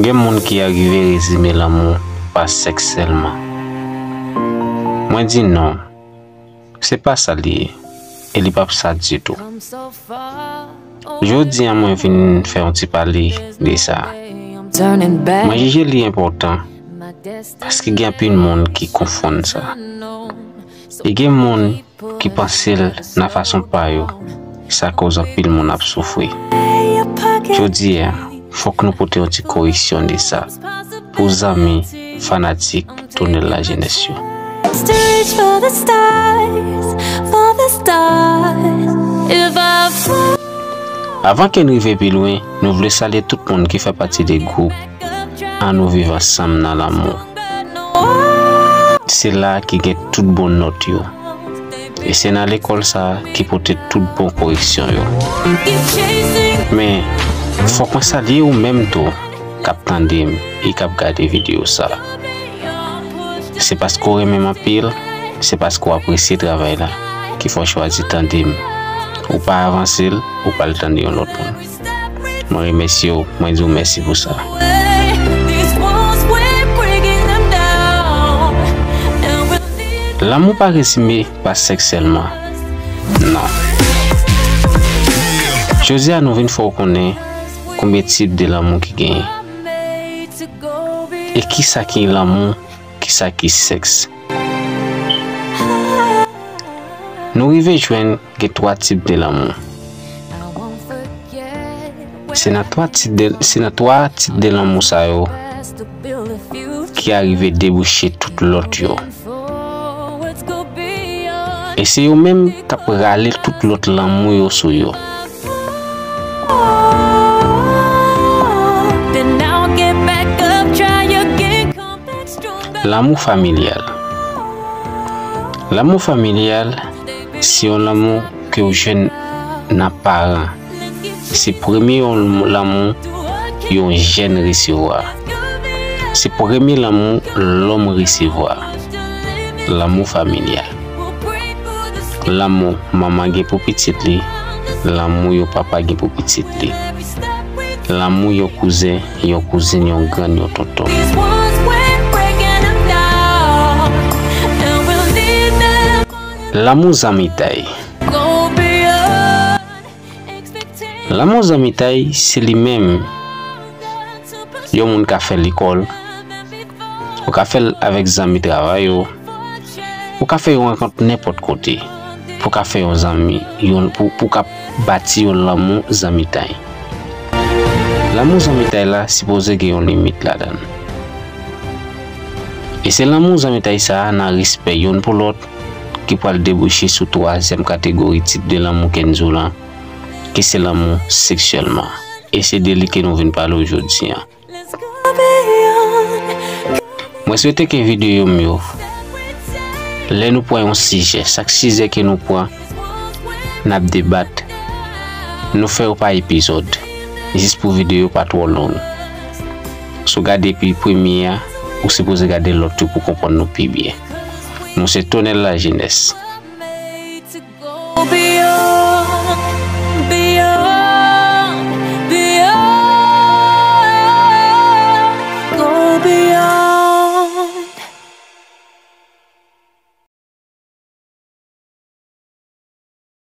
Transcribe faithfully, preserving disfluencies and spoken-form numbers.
Gen moun ki arive rezime lanmou pa sèks sèlman. Mwen di non, se pa sa l ye, e li p ap sa ditou. Jodi a mwen vin fè yon ti pale de sa. Mwen jije li enpòtan paske gen anpil moun ki konfonn sa. E gen moun ki panse l nan fason pa yo, sa koz anpil moun ap soufri. Jodi a, fòk nou pote yon ti koreksyon de sa pou zanmi, fanatik Tonel Lajenès yo. Let's reach for the stars, for the stars. If I fall. Avan ke n rive pi lwen, nou vle salye tout moun ki fè pati de gwoup An Nou Viv Ansanm nan Lanmou. Se la ki gen tout bon nòt yo. E se nan lekòl sa a ki pote tout bon koreksyon yo. Men, fòk mwen salye ou menm tou k ap tande m e k ap gade videyo sa a. Se paske w renmen m anpil, se paske w apresye travay la ki fè w chwazi tande m. Ou pa avanse l, ou pral tande yon lòt moun. Mwen remèsye w, mwen di w mèsi pou sa. Lanmou pa rezime pa sèks sèlman. Non. Jodi a, nou vin fè w konnen konbyen tip de lanmou ki genyen. E kisa ki lanmou, kisa ki sèks. Nou rive jwenn gen twa tip de lanmou. Se nan twa tip de, se nan twa tip de lanmou sa yo ki arive debouche tout lòt yo. E se yo menm k ap rale tout lòt lanmou yo sou yo. Lanmou familyal. Lanmou familyal, se yon lanmou ke w jwenn nan paran. Se premye yon lanmou yon jèn resevwa. Se premye lanmou lòm resevwa. Lanmou familyal. Lanmou manman gen pou pitit li, lanmou yon papa gen pou pitit li. Lanmou yon kouzen, yon kouzin, yon grann, yon tonton. Lanmou zanmitay. Lanmou zanmitay, se li menm. Yon moun ka fè lekòl, ou ka fè l avèk zanmi travay ou, ou ka fè yon rankont nenpòt kote, pou ka fè yon zanmi, yon, pou, pou ka bati yon lanmou zanmitay. Lanmou zanmitay la sipoze gen yon limit ladan l. E se lanmou zanmitay sa a nan respè youn pou lòt ki pral debouche sou twazyèm kategori tip de lanmou ke n di w lan, ki se lanmou seksyèlman. E se de li ke nou vin pale w jodi a. Mwen swete ke videyo m yo, lè nou pran yon sijè, chak sijè ke nou pran, n ap debat, nou fè yo pa epizòd, jis pou videyo pa twò long. Si w gade pi premye a, ou sipoze gade lòt yo pou konprann nou pi byen. Nou se Tonèl Lajenès.